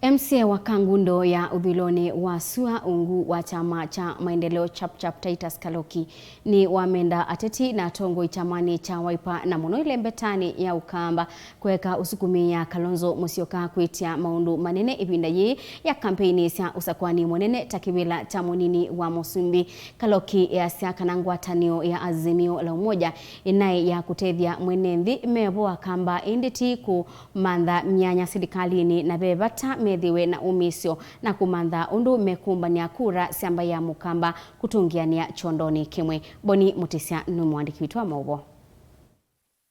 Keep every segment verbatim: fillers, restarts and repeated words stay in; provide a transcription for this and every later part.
M C A wa Kangundo ya ũthũĩlonĩ wa sua ungu wa kyama kya Maendeleo Chap Chap Titus Kaloki nĩ wamenda ateti na atongoi kyamanĩ kya Wiper na mũno ĩlembetanĩ ya Ũkamba kũeka ũsukumĩĩa Kalonzo Musyoka kwĩtya maũndũ manene ĩvinda yĩĩ ya kampeini sya ũsakũani mũnene ta kĩvĩla kya mũnini wa mũsumbĩ. Kaloki easya kana ngwatanĩo ya Azimio la Umoja ĩnaĩ ya kũtethya mwene nthĩ me vo Akamba ĩndĩ ti kũmantha myanya silikalĩnĩ na ve vata methĩwe na ũmĩĩsyo na kũmantha ũndũ mekũmbany'a kura sya mbaĩ ya Mũkamba kũtũngĩanĩa kyondonĩ kĩmwe. Boni Mũtĩsya nĩ mũandĩki witũ wa maũvoo.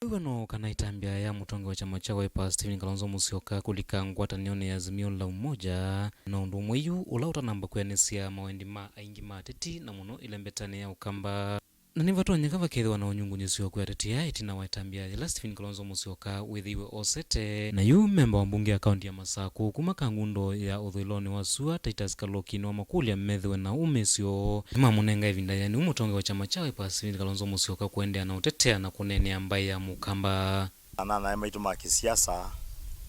Wĩw'ano kana ĩtambya ya mũtongoi wa kyama kya Wiper Stephen Kalonzo Musyoka kũlika ngwatanĩonĩ ya Azimio la Umoja na ũndũ ũmwe yu ũla ũtanamba kwĩanĩsya mawendi ma aingĩ ma ateti na mũno ĩlembetanĩ ya Ũkamba. Na nĩvatonyeka vakethĩwa na ũnyungunyĩsyo kwĩ ateti aa ĩtina wa ĩtambya yĩla Stephen Kalonzo Musyoka wĩthĩiwe osete. Na yu memba wa mbunge ya kaunti ya Masakũ kuma Kangundo ya ũthũĩlonĩ wa sua Titus Kaloki nĩwamakũlya methĩwe na ũmĩĩsyo nĩmamũnenga ĩvinda yĩanĩu mũtongoi wa kyama kya Wiper Stephen Kalonzo Musyoka kũendeea na ũtetea na kũneenea mbaĩ ya Mũkamba. Anyanyae maitũ ma kĩsiasa,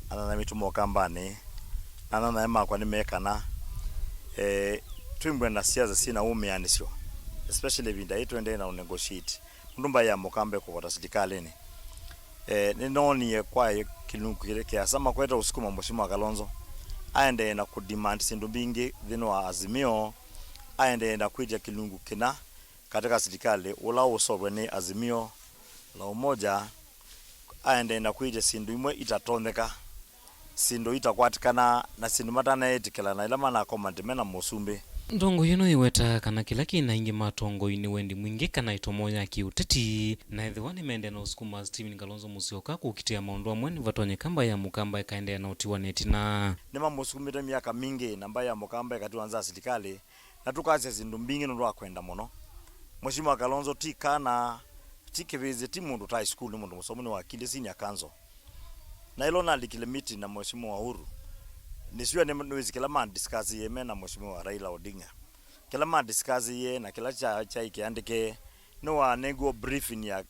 anyanyae maitũ ma Ũkambanĩ, na anyanyae makwa nĩ mekana, eh, twĩmbwe na siasa syĩ na ũmĩanĩsyo, especially ĩvinda yĩĩ tũendee na negotiate. Nũndũ mbaĩ ya Mũkamba ĩkũvota silikalĩnĩ. Eh, nĩnoonie kwa kĩlungu kĩlĩ kĩasa makwete ũsukuma Mheshimiwa Kalonzo aendee na kũdemand syĩndũ mbingĩ nthĩnĩ wa Azimio, aendee na kwĩtya kĩlungu kĩna katika silikalĩ ũla ũsovwe nĩ Azimio la Umoja, aendee na kwĩtya syĩndũ imwe itatonyeka, syĩndũ itakwatĩkana na syĩndũ matanaĩtĩkĩlana ila manakomante me na mũsumbĩ. Ndongo ĩno ĩweta kana kĩla kĩ na aingĩ ma atongoi nĩ wendi mwingĩ kana ĩtomo ya kĩũteti, na ethĩwa nĩmendee na ũsukuma Stephen Kalonzo Musyoka kũkitĩa maũndũ amwe, nĩvatonyeka mbaĩ ya Mũkamba ĩkaendeea na ũtiwa na ĩtina. Nĩmamũsukumĩte myaka mingĩ na mbaĩ ya Mũkamba ĩkatiwa nza ya silikalĩ, na tũkasya syĩndũ mbingĩ nũndũ wa kwenda mũno. Mheshimiwa Kalonzo ti kana, ti kĩvĩsĩ, ti mũndũ ũtaĩ sukulu, nĩ mũndũ mũsomu, nĩ wakili, senior counsel. Na ĩla nalikile meeting na Mheshimiwa Uhuru, nĩsua nĩ, nĩwĩsĩ kĩla ma discussiie me na Mheshimiwa Raila Odinga. Kĩla ma discussiie na kĩla kya, kyaĩ kĩandĩke, nĩwanengiwe briefing ya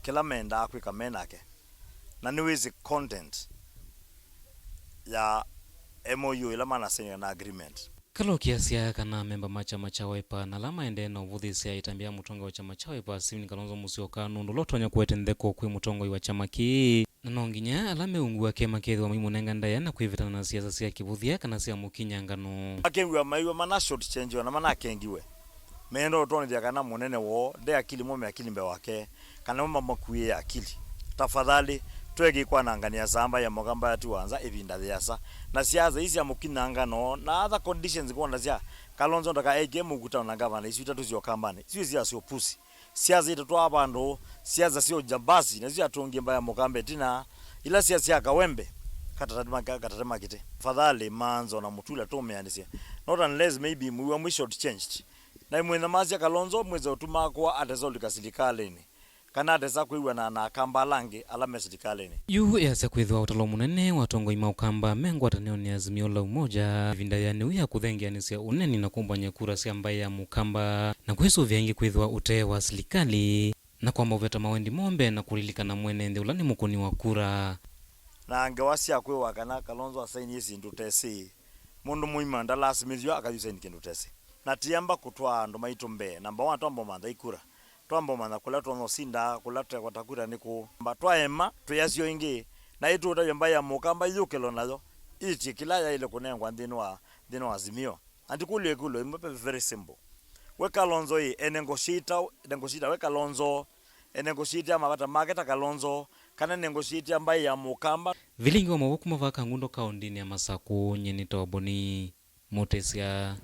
kĩla mendaa kwĩka me nake. Na nĩwĩsĩ content ya M O U ĩla manasainie na agreement. Kaloki asya kana amemba ma kyama kya Wiper na ala maendee na ũvũthĩĩsya ĩtambya ya mũtongoi wa kyama kya Wiper Stephen Kalonzo Musyoka nũndũ ũla ũtonya kũete ntheko kwĩ mũtongoi wa kyama kĩĩ. Na no nginya ala meungu ake makethĩwa maimũnenga ndaĩa na kwĩvetana na siasa sya kĩvũthya kana sya mũkinyangano. Makew'a maiw'a mana short change na manakengiwe. Meenda ũtwonethya kana mũnene woo nde akili mo me akili mbee wake, kana mo mamakuĩe akili. Tafadhali, twekei kwananganĩa samba ya Mũkamba yatiwa nza ĩvinda yĩasa. Na siasa ii sya mũkinyangano na other conditions kwondasya Kalonzo ndakaeke mũkutano na ngavana isu itatũ sya Ũkambanĩ. Isu ĩ siasa sya ũpusi. Siasa itatwaa vandũ, siasa sya ũjambazi, na syo atũngie mbaĩ ya Mũkamba ĩtina, ila siasa sya Kawembe, katatema, katatema kĩtĩ. Tafadhali, Manzo na Mutula tũmĩanĩsye. Not unless maybe mwiwa mwi short changed. Na imwĩnyamasya Kalonzo mwĩse ũtuma kwa atesa ũlika silikalĩnĩ, kana atesa kwĩw'ana na Akamba ala angĩ ala me silikalĩnĩ. Yu easya kwĩthĩwa ũtalo mũnene wa atongoi ma Ũkamba me ngwatanĩonĩ ya Azimio la Umoja ĩvinda yĩanĩu ya kũthengeanĩsya ũneni na kũmbany'a kura sya mbaĩ ya Mũkamba, na kwĩsũvĩa ĩngĩ kwĩthĩwa ũtee wa silikalĩ, na kwamba ũveta mawendi moo mbee na kũlilikana mwene nthĩ ũla nĩ mũkũni wa kura. Na ngewa sya kwĩwa kana Kalonzo asainie syĩndũ ũtesĩ, mũndũ mũima ndalasimĩthw'a akathi ũsaini kĩndũ ũtesĩ. Na tiamba kũtwaa andũ maitũ mbee. Namba one, twamba ũmantha ikura. Twamba ũmantha kũla twonya ũsinda, kũla tũtekwata kura nĩ kũũ. Mba twaema, twĩasyo ĩngĩ, na ĩtũtavya mbaĩ ya Mũkamba yĩũkĩlwe nayo, ĩtye kĩla yaĩle kũnengwa nthĩnĩ wa, nthĩnĩ wa Azimio. Na ndikũlya ĩkũlyo ĩmwe, very simple. We Kalonzo ĩ, e negotiator, negotiator we Kalonzo, e negotiator ya mavata make ta Kalonzo, kana negotiator ya mbaĩ ya Mũkamba? Vilingi wa maũvoo kuma vaa Kangundo kaũndĩnĩ ya Masakũ, nyie nĩtawa Boni Mũtĩsya.